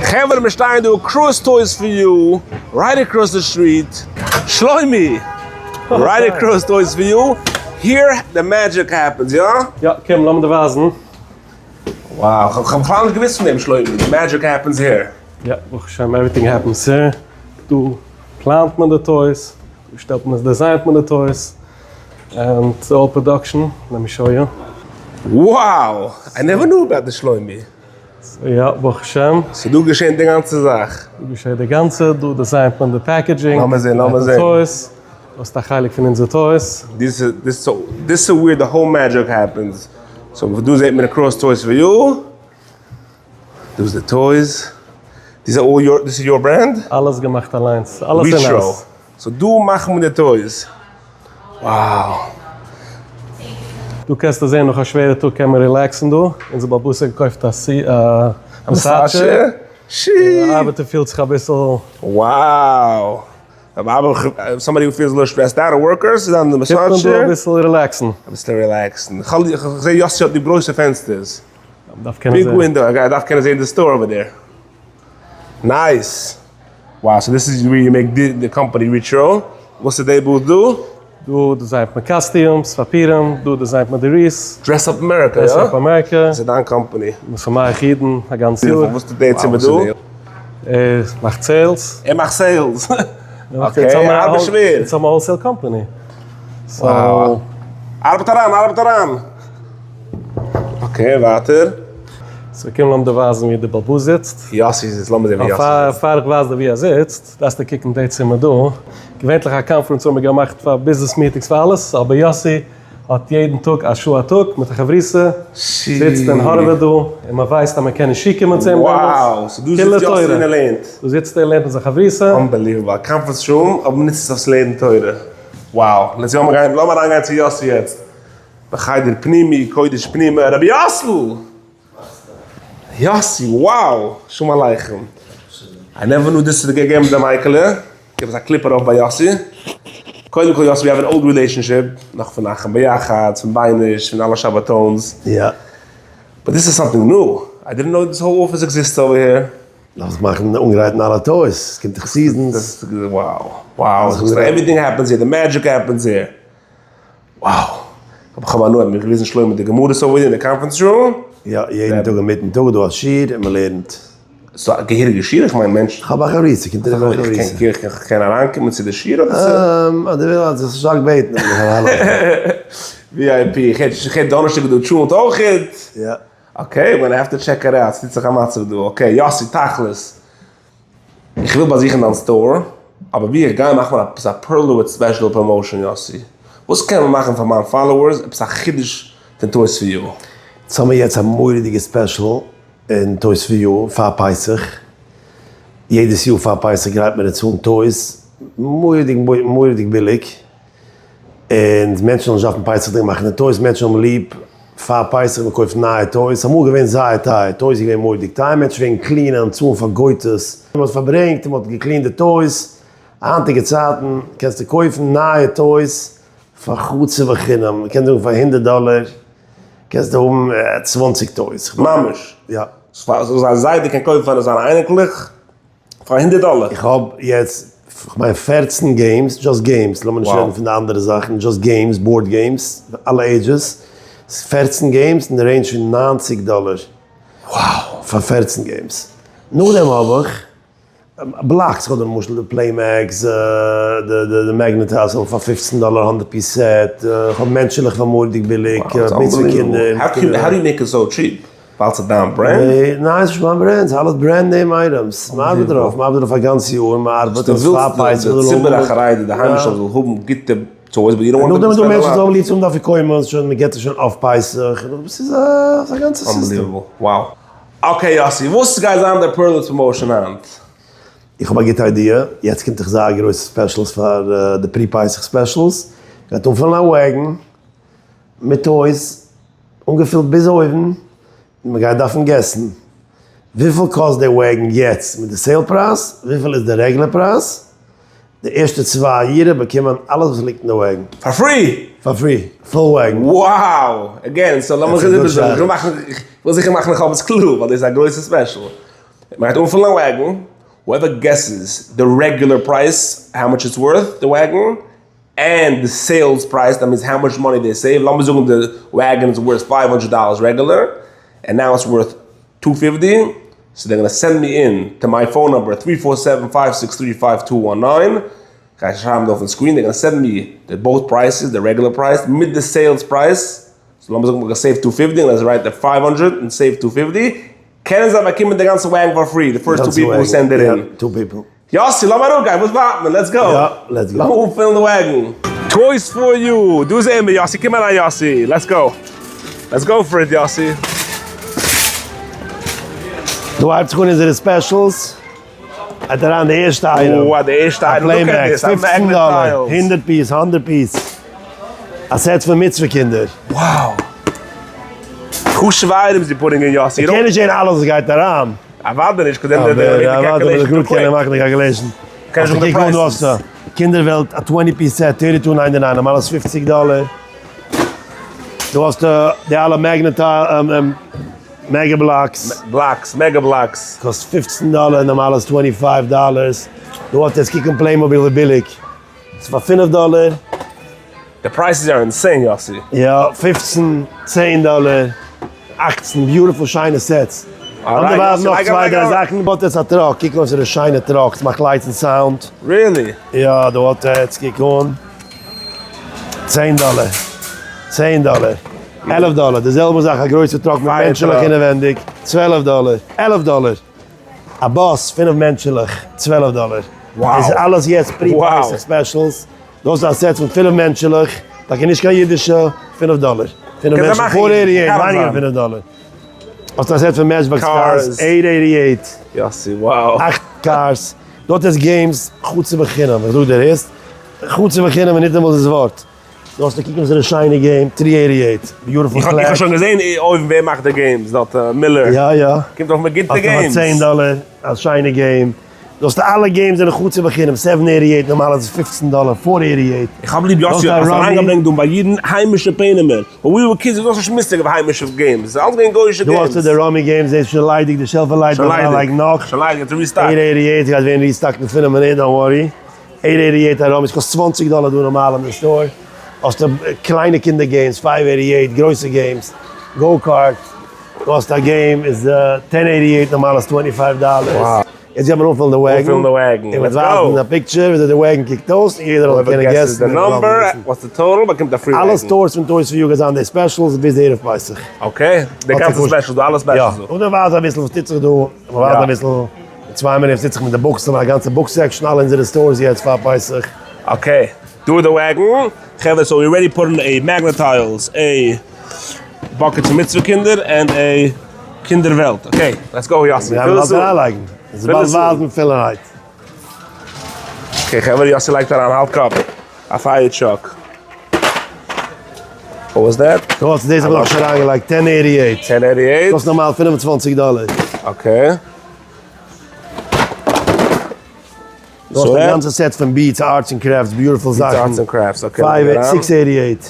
חברה מיר שטייען דא across Toys for You, right across the street, שלומי! Right across Toys for You, here the magic happens, יא? יא, קום לאמיר דיר ווייזן. Wow, כ'האב בכלל נישט געוואוסט פון דעם שלומי, the magic happens here. יא, ברוך השם everything happens here. דא פלאנט מען די toys, דא שטעלט מען עס design ט מען די toys, and all production, let me show you. Wow! I never knew about this שלומי. יא, ברוך השם. ס'איז דא געשען די גאנצע זאך. דא געשעט די גאנצע, דא design ט מען די packaging. לאמיר זען, לאמיר זען. Toys, דאס איז א חלק פון אונזער toys. This is this this is where the whole magic happens. So דא זעט מען across Toys for You. דא איז די toys. These are all your, this is your brand? אלעס געמאכט אליינס, אלעס אין house. So דא מאכן מיר די toys. Wow. דא קענסטו זען נאך א שווערע טאג קען מען relax ן דא, אונזער בעל הבית האט געקויפט א massage chair, דער ארבעטער פילט זיך אביסל. Wow. Somebody who feels a little stressed out, a worker, זיי זענען די massage chair. קומט מען דא אביסל relax ן. אביסל relax ן. איך זע יאסי האט די גרויסע פענסטערס. מ'דארף קענען זען. Big window, איך דארף קענען זען די store over there. Nice! Wow, so this is where you make the company Ritro. וואס איז די booth דא? דא design ט מען costumes פאר פורים, דא design ט מען די wreaths. Dress Up America, יא? Dress Up America. דאס איז דיין קאמפאני. משמח אידן א גאנץ יאר. וואס טוט די צימער דא? ער מאכט sales. ער מאכט sales. Okay, ארבעט שווער. אונז האבן א wholesale company. Wow. ארבעט אריין, ארבעט אריין. Okay, ווייטער. So קום לאמיר דיר ווייזן ווי דער בעל הבית זיצט. יאסי זיצט, לאמיר זען ווי יאסי זיצט. פאר איך ווייז דיר ווי ער זיצט, דארפסטו קוקן די צימער דא. געווענטליך א conference room איז געמאכט פאר business meetings פאר אלעס, אבער יאסי האט יעדן טאג א שעה א טאג מיט א חברותא, זיצט און הארעוועט דא, און מען ווייסט אז מען קען נישט צוקומען צו אים דעמאלטס. Wow, so דא זיצט יאסי און ער לערנט. דא זיצט ער און לערנט מיט זיין חברותא. Unbelievable, א conference room אבער מען נוצט עס אויף צו לערנען תורה. Wow, let's לאמיר אריינגיין צו יאסי יעצט. בחדר פנימי, קודש פנימה, רבי יאסל! יאסי, wow! שלום עליכם. I never knew this איז געגעבן די מייקעלע. געב עס א קליפ ארויף ביי יאסי. קודם כל יאסי, we have an old relationship, נאך פון אחים ביחד, פון בייניש, פון אלע שבתון'ס. יא. But this is something new. I didn't know this whole office exists over here. דארפסט מאכן אנגרייטן אלע toys, עס קומט דאך seasons. Wow, wow, everything happens here, the magic happens here. Wow! אבער כ'האב הנאה, מיר געוויזן שלמה די גמרות over אין די conference room. יא, יעדן טאג אינמיטן טאג איז דא א שיעור און מ'לערנט. ס'איז א געהעריגע שיעור? איך מיין מענטש. כ'האב א חברותא, קומט אריין א חברותא. איך קען אריינקומען צו די שיעור אדער צו? אז דו ווילסט, זאלסט שטארק בעטן וועל איך אריינלאזן. VIP, איך הער דאנערשטאג איז דא טשולנט אויכעט. יא. Okay, we're gonna have to check it out, ס'טוט זיך א מצב דא. Okay, יאסי, תכלית. איך וויל באזוכן דיין store, אבער ווי איך גיי מאכט מען עפעס א פערלאוויץ special promotion יאסי. וואס קען מען מאכן פאר מיין followers עפעס א חידוש פון Toys for You? יעצט האמיר יעצט א מורא'דיגע special אין Toys for You פאר פסח, יעדעס יאר פאר פסח גרייט מען אונז אן toys מורא'דיג מורא'דיג ביליג, און מענטשן זאלן נישט דארפן פסח'דיג מאכן די toys, מענטשן האבן ליב פאר פסח מען קויפט נייע toys, אמאל געווען זייער טייער, toys איז געווען מורא'דיג טייער, מענטשן פלעגן clean ען, צאלן פאר גויטעס, מען האט פארברענגט און מען האט גע clean ט די toys, היינטיגע צייטן קענסטו קויפן נייע toys פאר חצי בחינם, מען קען זאגן פאר הונדערט דאלער קענסטו האבן 20 toys. ממש? יא. סאו א זיידע קען קויפן פאר זיינע אייניקלעך פאר הונדערט דאלער? איך האב יעצט כ'מיין 14 games, just games, לאמיר נישט רעדן פון די אנדערע זאכן, just games, board games, אלע ages, 14 games אין די range פון 90 דאלער. Wow! פאר 14 games. נאכדעם האב איך blocks, כ'האב למשל די Playmags, די Magnetize האב איך פאר 15 דאלער 100 piece set, כ'האב מענטשעלעך פאר מורא'דיג ביליג, מצוה קינדער. How do you make it so cheap? ווייל ס'איז דיין brand? ניין, ס'איז נישט מיין brand, ס'איז אלעס brand name items. מ'ארבעט דערויף, מ'ארבעט דערויף א גאנץ יאר, מ'ארבעט אויף פאר פסח. די ציבור החרדי, די היימישע זאל האבן גוטע toys, but you don't want נאכדעם איז דא מענטשן וואס האבן ליב צו האבן די אפיקומן, שוין מ'געט עס שוין אויף פסח, ס'איז א גאנצע סיסטעם. Unbelievable, wow. Okay יאסי, וואס גייט זיין די פערלס promotion היינט? איך האב א גוטע idea, יעצט קומט דאך זייער גרויסע specials פאר די pre פסח specials, גייט אנפילן א wagon מיט toys, אנגעפילט ביז אויבן, און מען גייט דארפן guess ן וויפיל קאסט די wagon יעצט מיט די sale פרייז, וויפיל איז די רעגולער פרייז, די ערשטע צוויי אירע באקומען אלעס וואס ליגט אין די wagon. פאר free! פאר free, full wagon. Wow! Again, so לאמיך איבערזאגן, איך וויל מאכן, איך וויל זיכער מאכן איך האב עס קלאר, ווייל דאס איז א גרויסע special. מען גייט אנפילן א wagon, whoever guesses the regular price, how much it's worth the wagon, and the sales price, that means how much money they save, לאמיר זאגן די wagon איז worth 500 dollars regular, and now it's worth two 50, so they're gonna send me in to my phone number 3 4 7 5 6 3 5 2 1 9, כ'גיי שרייבן דא אויפן screen, they're gonna send me the both prices, the regular price מיט די sales price, so לאמיר זאגן מ'האט געסעיווט two 50 און עס write די 500 און save two 50, קענען זיי באקומען די גאנצע wagon פאר free, די first two people who send it in. Two people. יאסי, לאמיר אראפגיין, וואס ווארט מען? Let's go! יא, let's go. לאמיר אנפילן די wagon. Toys for You! דא זעען מיר יאסי, קום אריין יאסי, let's go! Let's go for it יאסי! דא הייבט זיך אן אונזערע specials. האט אריין די ערשטע item. וואו די ערשטע item, look at this, א 15 דאלער, 100 piece, 100 piece. א set פון מצוה קינדער. Wow! חשוב'ע items you putting in יאסי. איך קען נישט זען אלעס וואס גייט אריין. אוודאי נישט, קודם די calculation too quick. מאכן די calculation. קען נישט זאגן די prices. קינדער וועלט, א 20 piece set, 32.99, נארמאל איז 50 דאלער. דא האסטו די אלע magnet Mega Bloks. Blocks, Mega Blocks. קאסט 15 דאלער, נארמאל איז 25 dollars. דא האט עס קוק אן Playmobil ווי ביליג. ס'איז פאר 5 דאלער. די prices are insane יאסי. יא, 15, 10 דאלער, 18, beautiful שיינע sets. אנדערווייל נאך צוויי דריי זאכן, באט עס א truck, קוק אויס די שיינע truck, ס'מאכט lights און sound. Really? יא, דא האט עס, קוק אן. 10 דאלער, 10 דאלער, 11 דאלער, די זעלבע זאך א גרויסע truck מיט מענטשעלעך אינעווענדיג, 12 דאלער, 11 דאלער, א באס, פינף מענטשעלעך, 12 דאלער. דאס איז אלעס יעצט pre פסח specials. דאס איז א set פון פינף מענטשעלעך, טאקע נישט קיין אידישע, פינף דאלער. פינף מענטשן, four eighty eight, ווייניגער פון פינף דאלער. האסט א set פון Matchbox cars, eight eighty eight. יאסי, wow. אכט cars. דארט איז games חצי בחינם, איך זאג דיר הערסט? חצי בחינם איז ניטאמאל דאס ווארט. דו האסט קוקן וואס איז די שיינע game, three eighty eight, beautiful איך האב שוין געזען אויבן ווער מאכט די games דארט, מילער. יא יא. קומט אויף מיט גוטע games. האסט פאר צען דאלער א שיינע game. דו האסט אלע games זענען חצי בחינם, seven eighty eight נארמאל איז עס 15 דאלער, four eighty eight. איך האב ליב יאסי האט אריינגעברענגט דא ביי אידן היימישע פענעמער. When we were kids איז דאס נישט מושג אויף היימישע games, ס'איז אלץ געווען גוי'אישע games. דא האסטו די Rummy games, דאס איז שוין ליידיג, די shelf איז ליידיג, שוין ליידיג, לייג נאך. שוין ליידיג, האט restocked. Eight eighty eight גייט ווערן restocked אין פינף מינוט, don't worry. Eight eighty eight א Rummy, ס'קאסט 20 דאלער דא נארמאל אין די store. האסטו קליינע קינדער games, five eighty eight, גרויסע games, go kart. דא האסטו א game, איז ten eighty eight, נארמאל איז 25 דאלער. יעצט גייט מען אנפילן די wagon. אנפילן די wagon. און מ'וועט ווייזן א picture וויאזוי די wagon קוקט אויס, און יעדער זאל קענען guessן. The number, what's the total, באקומט א free wagon. אלע stores פון Toys for You גייט זיין די specials ביז ערב פסח. Okay, די גאנצע specials דא, אלע specials דא. יא, און דער ווייז אביסל וואס טוט זיך דא, מ'ווייזט אביסל צוויי מינוט וואס טוט זיך מיט די books, א גאנצע book section, אלע אונזערע stores יעצט פאר פסח. Okay, דא איז די wagon, חברה so we already put in a Magna-Tiles, a bucket פון מצוה קינדער, and a קינדער וועלט. Okay, let's go יאסי. מיר גייען אלס אריינלייגן. עס איז באלד ווייזן פילערהייט. Okay חברה, יאסי לייגט אריין, האלט קאפ. א fire truck. What was that? דו האסט דאס האב איך נאך נישט אריינגעלייגט, ten eighty eight. Ten eighty eight. קאסט נארמאל 25 דאלער. Okay. דו האסט א גאנצע set פון beads, arts and crafts, beautiful זאכן. Arts and crafts, okay. Five, six eighty eight.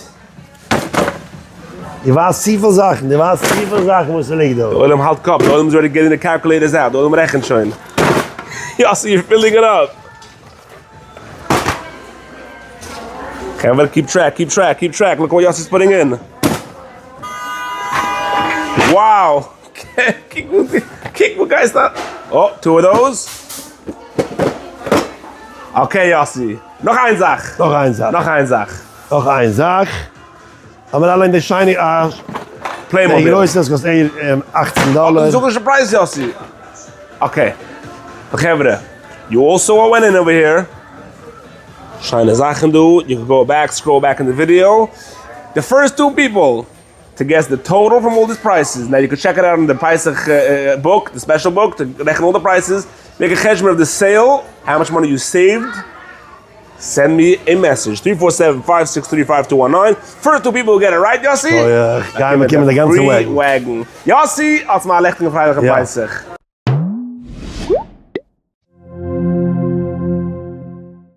דו ווייסט צופיל זאכן, דו ווייסט צופיל זאכן וואס ס'ליגט דא. די עולם האלט קאפ, די עולם איז already getting the calculators out, די עולם רעכנט שוין. יאסי, you're filling it up. חברה, keep track, keep track, keep track. Look what Yossi's putting in. Wow! קוק וואס גייסט א... Oh, two of those. Okay, יאסי. נאך איין זאך. נאך איין זאך. נאך איין זאך. נאך איין זאך. אבער אליין די שיינע א Playmobil. די גרויסע דאס קאסט 18 דאלער. זאג נישט די price יאסי. Okay. חברה, you also went in over here. שיינע זאכן דא. You can go back, scroll back in the video. The first two people to guess the total from all these prices. Now you can check it out in the Pesach book, the special book, to רעכן all the prices. Make a חשבון of the sale, how much money you saved. Send me a message, 347-563-5219. First two people who get it right, Yossi. Oh, yeah. גיי מיר קומען די גאנצע Free wagon. Wagon. יאסי, אלס מיין לעכטיגן פרייליכן יא. פסח.